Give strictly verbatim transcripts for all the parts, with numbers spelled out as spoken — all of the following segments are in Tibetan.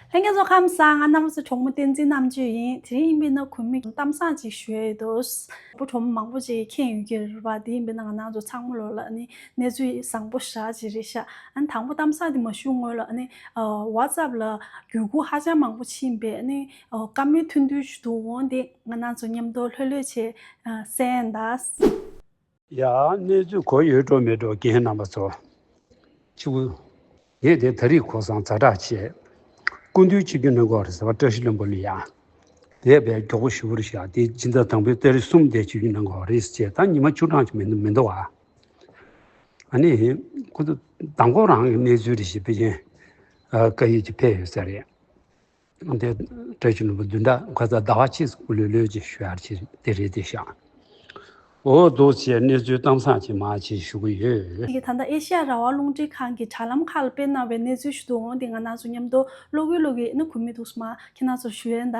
ལྷན་རྒྱས་ཚོ་ཁམས་བཟང་། ང་རྣམ་པ་ཚོ་གྲོགས་མོ་བསྟན་འཛིན་རྣམ་དཔྱོད་ཡིན། དེ་རིང་ཡིན་པས་ན་གུས་མོས་གཏམ་བཟང་ཅིག་ཞུ་ཡས་འདུག་བུ་གྲོགས་མོ་མང་པོ་ཅིག་མཁྱེན་ཡོད་ཀྱི་རེད་པ། དེ་ཡིན་པས་ན་ང་རང་ཚོ་ཚང་མ་ལོ་ལ་ནི་གནས་ཚུལ་བཟང་པོ་ཞེ་ཅིག་རེད་ཤག་ཨ་ནི་དང་པོ་གཏམ་བཟང་དེ་མ་ཞུ་སྔོན་ལ་ཨ་ནི་ཨ་WhatsApp་ལ་བརྒྱུད་སྐུར་ཧ་ཅང་མང་པོ་ཕྱིན་པས། ཨ་ནི་ཨ་བཀའ་མོལ་ཐུང་ཐུང་ཞིག་འདུག་འོང་དེ་ང་རང་ཚོ་མཉམ་དུ་ལྷོད་ལྷོད་བྱས་ཨ་གསན་ད། ཡ། གནས་ཚུལ་གོ་ཡོད་འགྲོ་མེད་འགྲོ་རྒན་རྣམ་པ་ཚོ། ཕྱི་དབུ། ངས་དེ་ད་རིང་གོ་སོང་། ཛ་དྲག་བྱས། སྐུ་མདུན་ཆིབས་བསྒྱུར་གནང་གི་ཡོད་རེད་ཟེར་བ། བཀྲ་ཤིས་ལྷུན་པོ་ལ་ཡ། དེ་བས་མགྱོགས་པོ་ཞུ་བར་བྱ། དེ་སྤྱི་ཟླ་དང་པོའི་ཏ་རིག་གསུམ་དེ་ཆིབས་བསྒྱུར་གནང་གི་ཡོད་རེད་ཟེར། ད་ཉི་མ་བཅུ་གྲངས་ཅིག་མི་འདུག་མི་འདུག་ཨ། ཨ་ནི་ཁོ་ཚོ་མདང་དགོང་རང་གི་གནས་ཚུལ་རེ་ཞིག་ཕལ་ཆེར་ཨ་བཀའ་ཡིག་ཅིག་ཕེབས་ཡོད་ས་རེད། འདི་བཀྲ་ཤིས་ལྷུན་པོ་བདུན་ཕྲག་ཁ་ཚ་ཟླ་བ་གཅིག་ལོས་ལོས་ཀྱི་ཞུ་ཡར་ཆེ་དེ་རེད་དེ་ཤག་འོ་འདུག་ཅེས་གནས་ཚུལ་གཏམ་བཟང་ཅིག་མ་ཅིག་ཞུ་གི་ཡོད། དེ་གི་ད་ལྟ་ཨེ་ཤེ་ཡ་རང་དབང་རླུང་འཕྲིན་ཁང་གི་དྲ་ལམ་ཁག་ལ་སྤེལ་གནང་བའི་གནས་ཚུལ་ཞིག་འདུག་འོང་དེ་ང་རང་ཚོ་མཉམ་དུ་ཀློག་གི་ཀློག་གི་ནི་གུས་མོས་འདུག་སེ་མ་ཁྱེད་རང་ཚོར་ཞུ་ཡས་ད།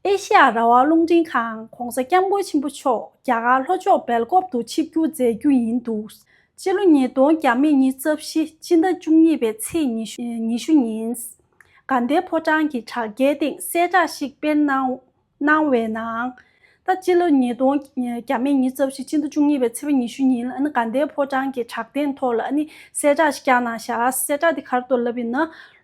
ཨེ་ཤེ་ཡ་རང་དབང་རླུང་འཕྲིན་ཁང་༧གོང་ས་༧སྐྱབས་མགོན་ཆེན་པོ་མཆོག་རྒྱ་གར་ལྷོ་ཕྱོགས་སྦེལ་ཀོབ་ཏུ་ཆིབས་བསྒྱུར་མཛད་རྒྱུ་ཡིན་འདུག་སྤྱི་ལོ་ཉིས་སྟོང་བརྒྱ་མེད་ཉི་ཤུ་རྩ་བཞི་སྤྱི་ཟླ་བཅུ་གཉིས་པའི་ཚེས་ཉི་ཤུ་ཉི་ཤུ་ཉིན། དགའ་ལྡན་ཕོ་བྲང་གི་དྲ་རྒྱའི་སྟེང་གསལ་བསྒྲགས་ཤིག་སྤེལ་གནང་གནང་བའི་ནང་། ད་སྤྱི་ལོ་ཉིས་སྟོང་བརྒྱ་མེད་ཉི་ཤུ་རྩ་བཞི་སྤྱི་ཟླ་བཅུ་གཉིས་པའི་ཚེས་པ་ཉི་ཤུ་ཉིན་ལ་ཨ་ནི་དགའ་ལྡན་ཕོ་བྲང་གི་དྲ་སྟེང་ཐོག་ལ་ཨ་ནི་གསལ་བསྒྲགས་ཤིག་བསྐྱངས་གནང་བཞག་གསལ་བསྒྲགས་དེ་ག་རེ་འདུག་ལབ་ཡིན་ན།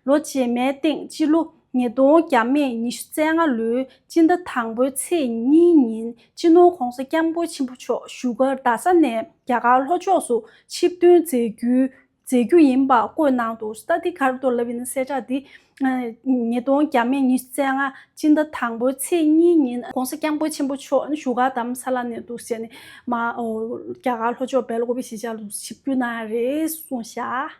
ལོ་རྗེས་མའི་སྟེང་སྤྱི་ལོ་ཉིས་སྟོང་བརྒྱ་མེད་ཉི་ཤུ་རྩ་ལྔ་ལོའི་སྤྱི་ཟླ་དང་པོའི་ཚེས་གཉིས་ཉིན་སྤྱི་ནོར་༧གོང་ས་༧སྐྱབས་མགོན་ཆེན་པོ་མཆོག་བཞུགས་སྒར་རྡ་ས་ནས་རྒྱ་གར་ལྷོ་ཕྱོགས་སུ་ཆིབས་ཐོན་མཛད་རྒྱུའི་མཛད་རྒྱུ་ཡིན་པ་བཀོད་གནང་འདུག་ད་འདི་ག་རེ་འདུག་ལབ་ཡིན་ན་གསལ་བསྒྲགས་འདི་ཉིས་སྟོང་བརྒྱ་མེད་ཉི་ཤུ་རྩ་ལྔ་སྤྱི་ཟླ་དང་པོའི་ཚེས་གཉིས་ཉིན་༧གོང་ས་༧སྐྱབས་མགོན་ཆེན་པོ་མཆོག་བཞུགས་སྒར་རྡ་རམ་ས་ལ་ནས་འདུག་ཟེར་ནས་མ་རྒྱ་གར་ལྷོ་ཕྱོགས་སྦེལ་ཀོབ་གཞིས་ཆགས་ལ་ཆིབས་བསྒྱུར་གནང་ཡ་རེད་གསུངས་བཞག་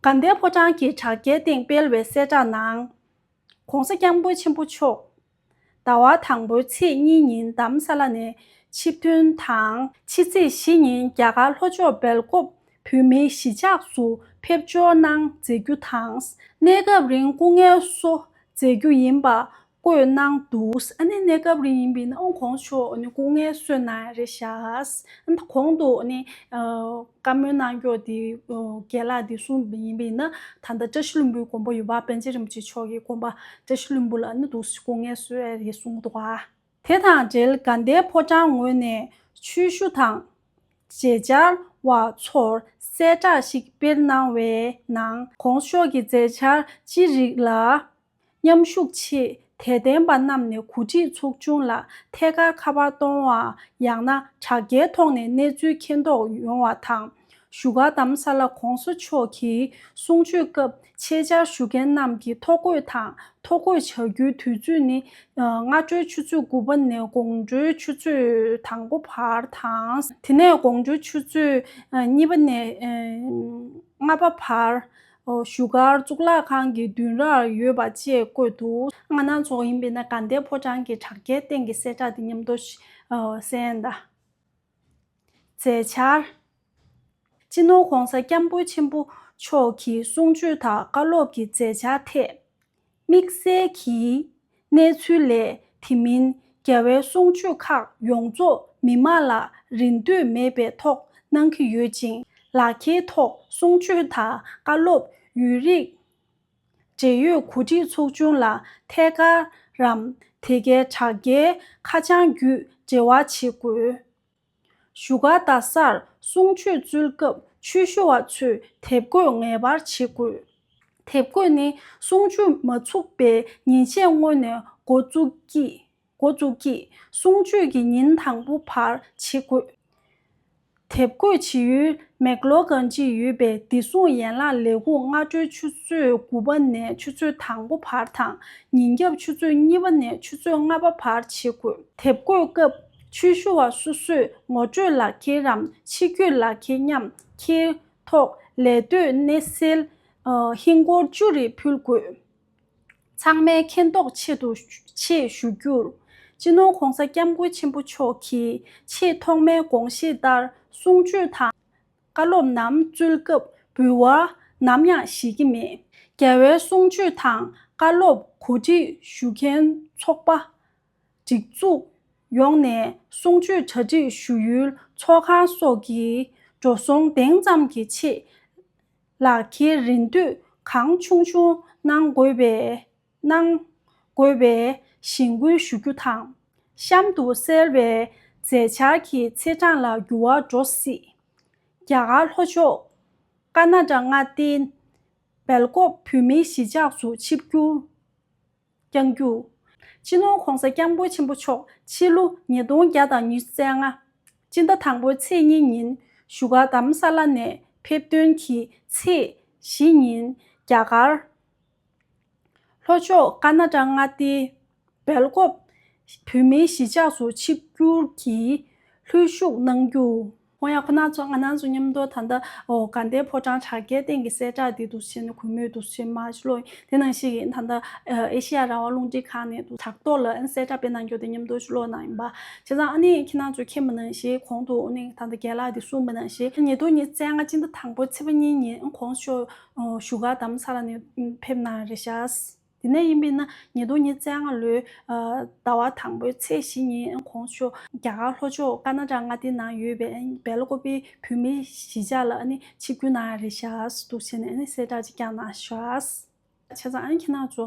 དགའ་ལྡན་ཕོ་བྲང་གི་དྲ་རྒྱའི་སྟེང་སྤེལ་བའི་གསལ་བསྒྲགས་ནང་། ༧གོང་ས་༧སྐྱབས་མགོན་ཆེན་པོ་མཆོག་ཟླ་བ་དང་པོའི་ཚེས་གཉིས་ཉིན་རྡ་རམ་ས་ལ་ནས་ཆིབས་ཐོན་དང་། ཕྱི་ཚེས་བཞི་ཉིན་རྒྱ་གར་ལྷོ་ཕྱོགས་སྦེལ་ཀོབ་བོད་མིའི་གཞིས་ཆགས་སུ་ཕེབས་འབྱོར་གནང་མཛད་རྒྱུ་དང་། གནས་སྐབས་རིང་སྐུ་ངལ་གསོ་མཛད་རྒྱུ་ཡིན་པ། བཀོད་གནང་འདུག་ཨ་ནི་གནས་སྐབས་རིང་ཡིན་པས་ན་ཨང་གོང་ཆོག་ནི་སྐུ་ངལ་གསོ་གནང་རེད་ཤག་ཨ་ནི་གོང་དུ་ནི་བཀའ་མོལ་གནང་མགྱོགས་དེ་རྒན་ལགས་དེ་གསུངས་ཡིན་པས་ན་ད་ལྟ་བཀྲ་ཤིས་ལྷུན་པོའི་དགོན་པ་ཡུལ་པ་པཎ་ཆེན་རིན་པོ་ཆེ་མཆོག་གི་དགོན་པ་བཀྲ་ཤིས་ལྷུན་པོ་ལ་ནི་འདུག་སྐུ་ངལ་གསོ་ཡ་རེད་གསུངས་འདུག་ཨ། དེ་དང་འབྲེལ་དགའ་ལྡན་ཕོ་བྲང་ངོས་ནས་ཆོས་ཞུ་དང་། མཇལ་བཅར་བ་ཚོར་གསལ་བསྒྲགས་ཤིག་སྤེལ་གནང་བའི་ནང་གོང་ཞུས་ཀྱི་མཛད་འཆར་ཅི་རིགས་ལ། མཉམ་ཞུགས་ཆེད་དད་ལྡན་པ་རྣམས་ནས་གོ་སྒྲིག་ཚོགས་ཆུང་ལ་ཐད་ཀར་ཁ་པར་གཏོང་བ་ཡང་ན་དྲ་རྒྱའི་ཐོག་ནས་གནས་ཚུལ་མཁྱེན་རྟོགས་ཡོང་བ་དང་། བཞུགས་སྒར་རྡ་རམ་ས་ལ་གོང་ས་མཆོག་གི་གསུང་ཆོས་སྐབས་ཆེད་བཅར་ཞུ་མཁན་རྣམས་ཀྱི་ཐོ་འགོད་དང་ཐོ་འགོད་བྱ་རྒྱུའི་དུས་ཚོད་ནི། སྔ་དྲོའི་ཆུ་ཚོད་དགུ་པ་ནས་དགོང་དྲོའི་ཆུ་ཚོད་དང་པོ་བར་དང་། དེ་ནས་དགོང་དྲོའི་ཆུ་ཚོད་གཉིས་པ་ནས་ལྔ་པ་བར། བཞུགས་སྒར་གཙུག་ལག་ཁང་གི་མདུན་རར་ཡོད་པ་བཅས་བཀོད་འདུག་ང་རང་ཚོ་ཡིན་པས་ན་དགའ་ལྡན་ཕོ་བྲང་གི་དྲ་རྒྱའི་སྟེང་གི་གསལ་བསྒྲགས་འདི་མཉམ་དུ་གསན་ད། མཛད་འཆར། སྤྱི་ནོར་༧གོང་ས་༧སྐྱབས་མགོན་ཆེན་པོ་མཆོག་གི་གསུང་ཆོས་དང་བཀའ་སློབ་ཀྱི་མཛད་འཆར་ཐད། དམིགས་བསལ་གྱི་གནས་ཚུལ་ལས་དེ་མིན་རྒྱལ་བའི་གསུང་ཆོས་ཁག་ཡོངས་རྫོགས་མི་མང་ལ་རིན་དོད་མེད་པའི་ཐོག་གནང་གི་ཡོད་ཅིང་། ལག་འཁྱེར་ཐོག་གསུང་ཆོས་དང་བཀའ་སློབ་ཡོད་རིགས། འབྲེལ་ཡོད་གོ་སྒྲིག་ཚོགས་ཆུང་ལ་ཐད་ཀར་རམ། དེ་གའི་དྲ་རྒྱའི་ཁ་བྱང་བརྒྱུད་འབྲེལ་བ་བྱེད་དགོས། བཞུགས་སྒར་རྡ་སར་གསུང་ཆོས་སྩོལ་སྐབས་ཆོས་ཞུ་བ་ཚོས་དེབ་འགོད་ངེས་པར་བྱེད་དགོས། དེབ་འགོད་ནི་གསུང་ཆོས་མ་ཚུགས་པའི་ཉིན་ཤས་སྔོན་ནས་འགོ་བཙུགས་ཀྱིས། འགོ་བཙུགས་ཀྱིས་གསུང་ཆོས་ཀྱི་ཉིན་དང་པོ་བར་བྱེད་དགོས། དེབ་འགོད་བྱེད་ཡུལ་མེག་ལོར་གྷན་ཇིར་ཡོད་པའི་བདེ་སྲུང་ཡན་ལག་ལས་ཁུངས་སྔ་དྲོའི་ཆུ་ཚོད་དགུ་པ་ནས་ཆུ་ཚོད་དང་པོ་བར་དང་། ཉིན་རྒྱབ་ཆུ་ཚོད་གཉིས་པ་ནས་ཆུ་ཚོད་ལྔ་པ་བར་བྱེད་དགོས། དེབ་འགོད་སྐབས་ཆོས་ཞུ་བ་སོ་སོས་ངོ་སྤྲོད་ལག་འཁྱེར་རམ་ཕྱི་སྐྱོད་ལག་འཁྱེར་མཉམ་འཁྱེར་ཐོག་ལས་དོད་གནས་སེལ་ཧིན་སྒོར་བཅུ་རེ་ཕུལ་དགོས། ཚང་མས་མཁྱེན་རྟོགས་ཆེད་དུ་ཆེད་ཞུ་རྒྱུར། སྤྱི་ནོར་༧གོང་ས་༧སྐྱབས་མགོན་ཆེན་པོ་མཆོག་གིས་ཆེས་ཐོག་མའི་དགོངས་བཞེད་ལྟར་གསུང་ཆོས་དང་བཀའ་སློབ་ནམ་སྩོལ་སྐབས་འབུལ་བ་ནམ་ཡང་བཞེས་ཀྱི་མེད། རྒྱལ་བའི་གསུང་ཆོས་དང་བཀའ་སློབ་གོ་སྒྲིག་ཞུ་མཁན་ཚོགས་པ། སྒྲིག་འཛུགས་ཡོངས་ནས་གསུང་ཆོས་གྲ་སྒྲིག་ཞུ་ཡུལ་ཚོགས་ཁང་སོགས་ཀྱི་འགྲོ་སོང་འདེང་ཙམ་གྱི་ཆེད། ལག་འཁྱེར་རིན་དོད་གང་ཆུང་ཆུང་གནང་དགོས་པས། གནང་དགོས་པའི་གཞེན་སྐུལ་ཞུ་རྒྱུ་དང་། གཤམ་དུ་གསལ་བའི་མཛད་འཆར་གྱི་ཚེས་གྲངས་ལ་འགྱུར་བ་འགྲོ་སྲིད། རྒྱ་གར་ལྷོ་ཕྱོགས་ཀར་ན་ཊ་ཀ་མངའ་སྡེའི་སྦེལ་ཀོབ་བོད་མིའི་གཞིས་ཆགས་སུ་ཆིབས་བསྒྱུར་བསྐྱང་རྒྱུ། སྤྱི་ནོར་༧གོང་ས་༧སྐྱབས་མགོན་ཆེན་པོ་མཆོག་ཕྱི་ལོ་ཉིས་སྟོང་བརྒྱ་དང་ཉི་ཤུ་རྩ་ལྔ། སྤྱི་ཟླ་དང་པོའི་ཚེས་གཉིས་ཉིན་བཞུགས་སྒར་རྡ་རམ་ས་ལ་ནས་ཕེབས་ཐོན་གྱི་ཚེས་བཞི་ཉིན་རྒྱ་གར་ལྷོ་ཕྱོགས་ཀར་ན་ཊ་ཀ་མངའ་སྡེའི་སྦེལ་ཀོབ་བོད་མིའི་གཞིས་ཆགས་སུ་ཆིབས་བསྒྱུར་གྱིས་ལྷོད་ཞུགས་གནང་རྒྱུ། ཧོ་ཡ། ཁོ་ན་ཚོ་ང་རང་ཚོ་མཉམ་དུ་ད་ལྟ་ཨོ་དགའ་ལྡན་ཕོ་བྲང་དྲ་རྒྱའི་སྟེང་གི་གསལ་བསྒྲགས་འདི་འདུག་བྱས་ནས་གུས་མོས་འདུག་བྱས་མར་ཕྱི་ལོགས་དེ་ནང་བཞིན་གྱི་ད་ལྟ་ཨེ་ཤེ་ཡ་རང་དབང་རླུང་འཕྲིན་ཁང་ནས་འདུག་དྲ་ཐོག་ལ་ཨ་ནི་གསལ་བསྒྲགས་སྤེལ་གནང་རྒྱུ་དེ་མཉམ་དུ་ཕྱི་ལོགས་གནང་ཡིན་པ། བྱས་ཙང་ཨ་ནི་ཁྱེད་རང་ཚོས་མཁྱེན་པ་ནང་བཞིན་གོང་དུ་ཨ་ནི་ད་ལྟ་རྒན་ལགས་འདི་གསུངས་པ་ནང་བཞིན་ཉིས་སྟོང་ཉི་ཤུ་རྩ་ལྔ་སྤྱི་ཟླ་དང་པོའི་ཚེས་པ་གཉིས་ཉིན་ཨ་གོང་ས་མཆོག་ཨོ་བཞུགས་སྒར་རྡ་རམ་ས་ལ་ནས་ཕེབས་གནང་རེད་ཤག་དེ་ནས་ཡིན་པས་ན་ཉིས་སྟོང་ཉི་ཤུ་རྩ་ལྔ་ལོའི་ཟླ་བ་དང་པོའི་ཚེས་བཞི་ཉིན་གོང་ས་མཆོག་རྒྱ་གར་ལྷོ་ཕྱོགས་ཀར་ན་ཊ་ཀ་མངའ་སྡེའི་ནང་ཡོད་པའི་སྦེལ་ཀོབ་བོད་མིའི་གཞིས་ཆགས་ལ་ཨ་ནི་ཆིབས་བསྒྱུར་གནང་ཡ་རེད་ཤག་འདུག་བྱས་ནས་ཨ་ནི་གསལ་བསྒྲགས་ཅིག་བསྐྱངས་གནང་ཤག་བྱས་ཙང་ཨ་ནི་ཁྱེད་རང་ཚོ་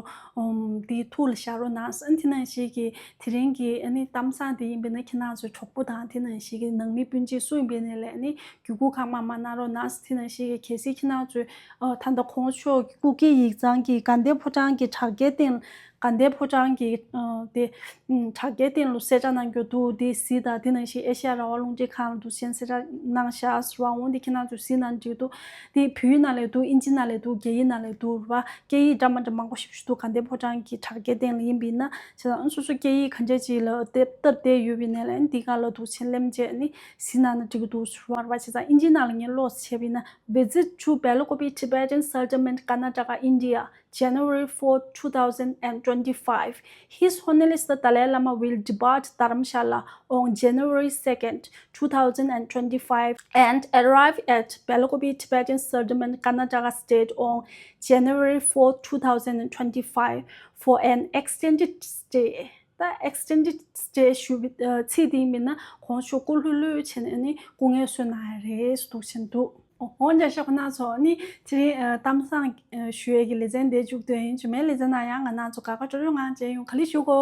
འདི་ཐུགས་ལ་བཞག་རོགས་གནང་། ཨ་ནི་དེ་ནང་བཞིན་གྱི་དེ་རིང་གི་ཨ་ནི་གཏམ་བཟང་དེ་ཡིན་པས་ན་ཁྱེད་རང་ཚོའི་གྲོགས་པོ་དང་དེ་ནང་བཞིན་གྱི་ནང་མི་སྤུན་མཆེད་སུ་ཡིན་པས་ནས་ལས་ཨ་ནི་བརྒྱུད་སྐུར་གང་མང་མང་གནང་རོགས་གནང་། དེ་ནང་བཞིན་གྱི་གལ་སྲིད་ཁྱེད་རང་ཚོས་ཨ་ད་ལྟ་གོང་ས་མཆོག་གི་སྐུ་སྐྱེ་ཡིག་ཚང་གི་དགའ་ལྡན་ཕོ་བྲང་གི་དྲ་རྒྱའི་སྟེང་དགའ་ལྡན་ཕོ་བྲང་གི་ཨ་དེ་ཨ་དྲ་རྒྱའི་སྟེང་ལ་གསལ་བསྒྲགས་གནང་རྒྱུ་འདུག་དེ་གཟིགས་དང་། དེ་ནང་བཞིན་ཨེ་ཤེ་ཡ་རང་དབང་རླུང་འཕྲིན་ཁང་ལ་འདུག་གཞན་གསལ་བསྒྲགས་གནང་བཞག་རང་དབང་དེ་ཁྱེད་རང་ཚོས་གཟིགས་གནང་འགྲིག་འདུག་དེ་བོད་ཡིག་ནང་ལས་འདུག་དབྱིན་ཇི་ནང་ལས་འདུག་རྒྱ་ཡིག་ནང་ལས་འདུག་རེད་པ། སྐད་ཡིག་འདྲ་མ་འདྲ་མང་པོ་ཞིག་འདུག་དགའ་ལྡན་ཕོ་བྲང་གི་དྲ་རྒྱའི་སྟེང་ལ་ཡིན་པས་ན། བྱས་ཙང་སོ་སོ་སྐད་ཡིག་གང་ཅི་ཅིག་ལ་དེབ་སྟབས་བདེ་ཡོད་པས་ན་ལན་འདི་ག་ལ་འདུག་ཆེན་ལེམ་བྱས་ནི་གཟིགས་གནང་ན་འགྲིག་གི་འདུག་ཟེར་བ་རེད་པ། བྱས་ཙང་དབྱིན་ཇི་ནང་ལ་ངས་ཀློག་བྱས་པས་ན། Visit to Belkopi Tibetan Settlement, Karnataka, India, January fourth, two thousand and twenty-five. His Holiness the Dalai Lama will depart Dharamshala on January second, two thousand and twenty-five, and arrive at Belkopi Tibetan Settlement, Karnataka State on January fourth, two thousand and twenty-five for an extended stay. ད་extended stay ཞུ་བའི་ཚིག་དེ་ཡིན་པས་ན་གོང་ཞུ་སྐུ་ལྷོད་ལྷོད་བྱས་ནས་ནི་སྐུ་ངལ་གསོ་གནང་ཡ་རེད་འདུག་བྱས་འདུག་འོ་འོ་འདྲ་ཤག་ཁོ་ན་ཚོ་ནི་དེ་རིང་གཏམ་བཟང་ཞུ་ཡས་ཀྱི་ལེ་ཚན་དེ་མཇུག་བསྡུས་ཡིན། རྗེས་མའི་ལེ་ཚན་ནང་ཡང་ང་རང་ཚོ་དགའ་དགའ་སྤྲོ་སྤྲོའི་ངང་མཇལ་ཡོང་། ག་ལེ་ཞུ་གོ།